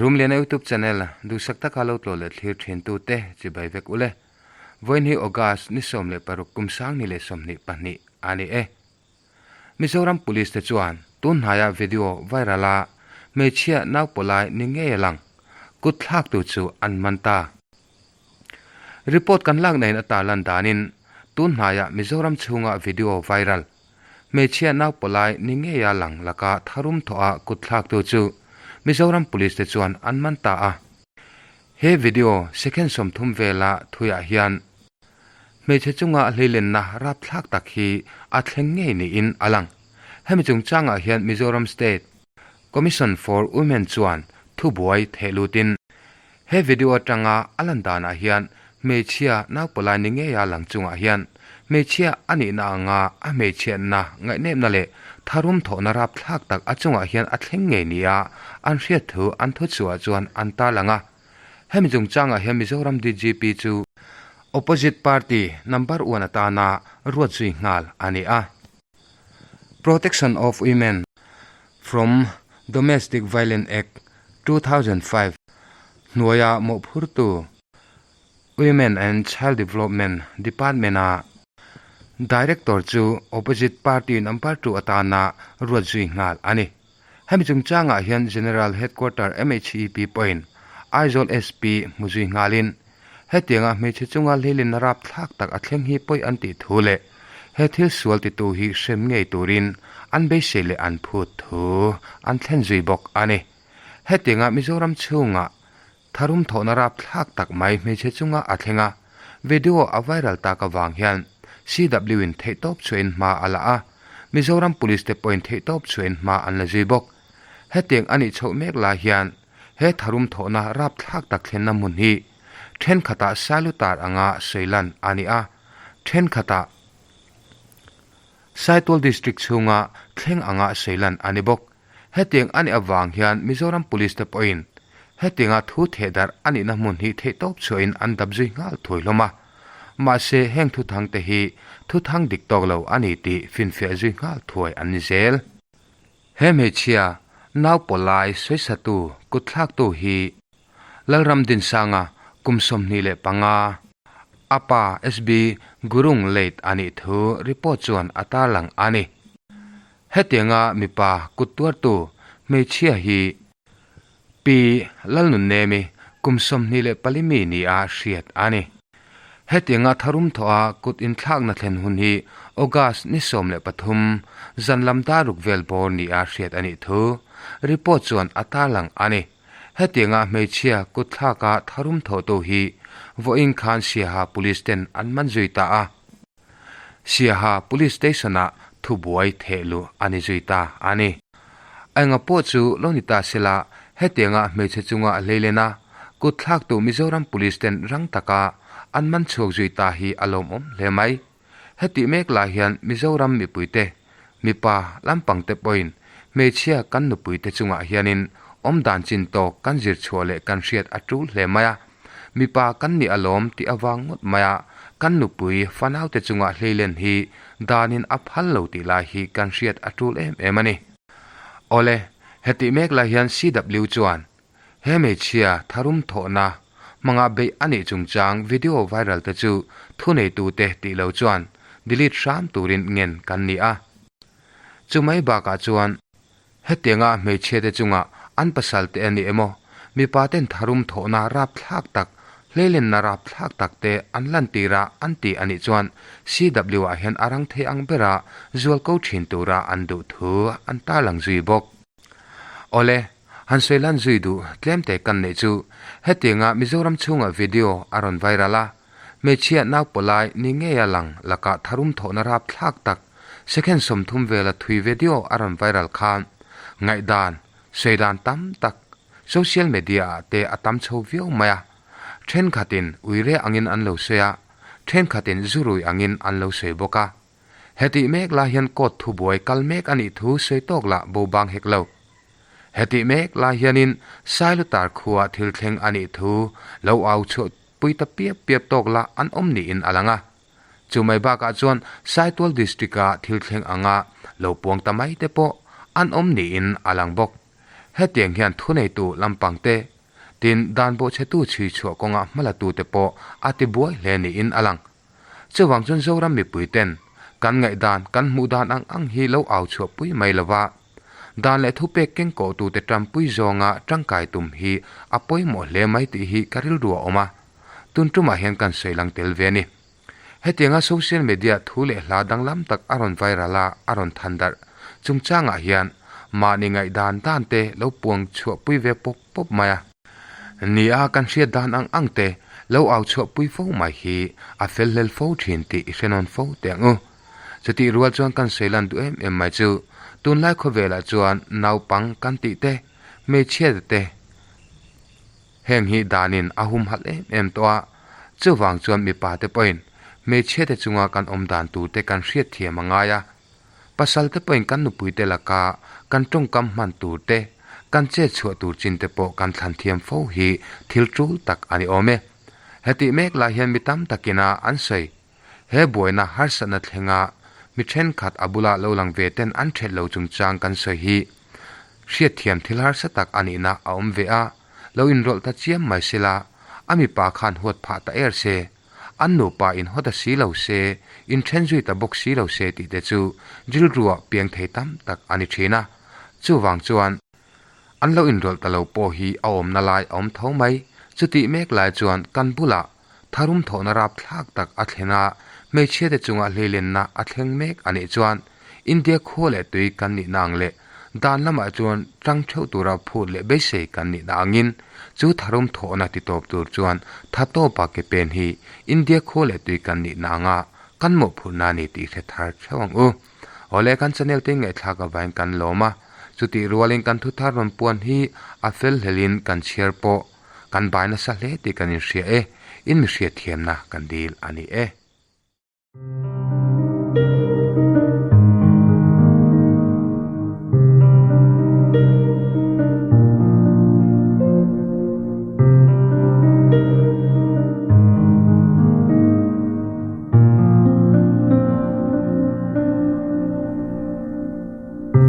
Rumliana YouTube channel duhsak taka lo tlawh leh thlir thin tute chibai vek ule. Vawiin hi August ni 16 kum 2022 a ni e. Mizoram Police te chuan tun hnaia video viral a hmeichhia naupawlai ni ngei a lang kut thlaktu chu an man ta. Report kan lak neiin a tarlan danin tun hnaia Mizoram chhunga video viral hmeichhia naupawlai ni ngeia lang laka tharum thawha kut thlaktu chu Mizoram Police te chuan an man ta a. He video second 30 vela thuiah hian hmeichhe chunga hleilenna rapthlak tak hi a thleng ngei niin a lang. Hemi chungchangah hian Mizoram State Commission for Women chuan thubuai theh lutin he video atanga a lan danah hian hmeichhia naupawlai ni ngeia lang chungah hian hmeichhia a nihna anga a hmeichhiatna ngaihnepna leh tharum thawhna rapthlak tak a chungah hian a thleng ngei nia an hriat thu an thuchhuah chuan an tarlang a. Hemi chungchangah hian Mizoram DGP chu Opposite Party number one atana ruat zui nghal a ni a. Protection of Women from Domestic Violence Act 2005 hnuaia mawhphurtu Women and Child Development Department-a Director chu Opposite Party number two atana ruat zui nghal a ni. Hemi chungchangah hian General Headquarter MHEP pawhin Aizawl SP hmu zui nghalin hetianga hmeichhe chunga hlilin rapthlak tak a thleng hi pawi an tih thu leh he thil sual titu hi hrem ngei turin an beisei leh an phut thu an thlen zui bawk a ni. Hetianga Mizoram chhunga tharum thawhna rapthlak tak mai hmeichhe chunga a thleng a, video a viral tak avang hian CW in theihtawp chhuahin hma a la a, Mizoram Police te pawhin theihtawp chhuahin hma an la zui bawk. Hetiang a nih chhoh mek lai hian he tharum thawhna rapthlak tak thlenna hmun hi thenkhatah Sailutar anga sawilan a ni a, thenkhatah Saitual District chhunga thleng anga sawilan a ni bawk. Hetiang a nih avang hian Mizoram Police te pawhin hetianga thu thehdarh a nihna hmun hi theihtawp chhuahin an dap zui nghal thuai hlawm a. Mahse, heng thuthang te hi thuthang dik tawk lo a ni tih finfiah zui nghal thuai an ni zel. He hmeichhia naupawlai sawisatu kutthlaktu hi Lalram Dinsanga kum 25, a pa SB Gurung late a nih thu report chuan a tarlang a ni. Hetianga mipa kut tuartu hmeichhia hi Pi Lalnunnemi kum 24 mi nia hriat a ni. Hetianga tharum thawha kut inthlakna thlen hun hi August ni 13 zan lam dar ruk vel bawr nia hriat a nih thu report chuan a tarlang a ni. Hetianga hmeichhia kut thlaka tharum thawhtu hi vawiin khan Siaha Police ten an man zui ta a. Siaha Police Station-ah thubuai theh luh a ni zui ta a ni. Enga pawh chu lo ni ta sela, hetianga hmeichhe chunga hleilena kut thlaktu Mizoram Police ten rang taka an man chhuak zui ta hi a lawmawm hle mai. Hetih mek lai hian Mizoram mipuite, mipa lampangte pawhin hmeichhia kan nupuite chungah hianin awmdan chin tawk kan zir chhuah leh kan hriat a tul hle mai a. Mipa kan nih alawm tih avang ngawt mai a, kan nupui fanaute chunga hleilen hi danin a phal lo tih lai hi kan hriat a tul em em a ni. Awle, hetih mek lai hian CW chuan he hmeichhia tharum thawhna hmanga beih a nih chungchang video viral te chu thuneitute tih lo chuan delete hram turin ngen kan ni a. Chumai bakah chuan Hetianga hmeichhiate chunga an pasal te a ni emaw, mipa ten tharum thawhna rapthlak tak, hleilenna rapthlak tak te an lantir a an ti a nih chuan CW ah hian a rang thei ang bera zual ko thin tura an duh thu an tarlang zui bawk. Awle, han sawi lan zui duh tlem te kan neih chu hetianga Mizoram chhunga video a rawn viral a, hmeichhia naupawlai ni ngeia lang lakah tharum thawhna rapthlak tak Second 30 vela thui video a rawn viral khan ngaihdan, sawidan tam tak social media ah te a tam chho viau mai a. Thenkhatin uire angin an lo sawi a, thenkhatin zurui angin an lo sawi bawk a. Hetih mek lai hian court thubuai kal mek a nih thu sawi tawk lah bo bang hek lo. Hetih mek lai hianin Sailutar khua thil thleng a nih thu lo au chhuah pui ta piap piap tawk lah an awm niin a lang a. Chu mai bakah chuan Saitual District-a thil thleng anga lo puang ta mai te pawh an awm niin a lang bawk. Hetiang hian thuneitu lampang te. Tin, dan bawhchhetu chhui chhuah kawngah hmalatute pawh a tibuai hle niin a lang. Chuvang chuan Zoram mipuiten kan ngaihdan, kan hmuh dan ang ang hi lo au chhuahpui mai lova, dan leh thupek kengkawhtute tanpui zawnga tangkai tum hi a pawimawh hle mai tih hi ka rilru a awm a, tun tumah hian kan sawi lang tel ve a ni. Hetianga social media thu leh hla danglam tak a rawn viral a, a rawn than darh chungchangah hian mahni ngaihdan dan te lo puang chhuahpui ve pawp pawp mai a. Ni a, kan hriat dan ang ang te lo au chhuahpui fo mai hi a fel hlel fo thin tih i hre nawn fo teh ang u. Chutih rual chuan kan sawi lan duh em em mai chu tunlai khawvelah chuan naupang kan tih te, hmeichhia te, Heng hi danin a humhalh em em tawh a, chuvang chuan mipa te pawhin hmeichhia te chunga kan awm dan tur te kan hriat thiam a ngai a. Pasal te pawhin kan nupui te laka kan tawngkam hman tur te, kan chet chhuah tur chin te pawh kan thlan thiam fo hi thil tul tak a ni awm e. Hetih mek lai hian mi tam takina an sawi. He buaina harsatna thlenga mi thenkhat a bula lo lang ve ten an that lo chungchang kan sawi hi hriatthiam thil harsa tak a nihna a awm ve a. Lo inrawlh ta chiam mai sela, a mipa khan huat phah ta er se, an nupa inhaw ta si lo se, inthen zui ta bawk si lo se tih te chu rilruah piang thei tam tak a ni thin a. Chuvang chuan an lo inrawlh ta lo pawh hi a awmna lai a awm tho mai. Chutih mek lai chuan kan bulah tharum thawhna rapthlak tak a thlen a, hmeichhiate chunga hleilenna a thleng mek a nih chuan India khua leh tui kan nihna ang leh dan lamah chuan tang theuh tura phut leh beisei kan nihna angin chu tharum thawhna ti tawp tur chuan tha tawpa ke pen hi India khua leh tui kan nihna anga kan mawhphurhna a ni tih hre thar theuh ang u. Awle kan channel te ngaihthlak avain kan lawm a, chutih rualin kan thuthar rawn puan hi a fel hlelin kan chhiar pawh Kan bai nasa hle tih kan inhria e, in mi hriatthiamna kan dil a ni e.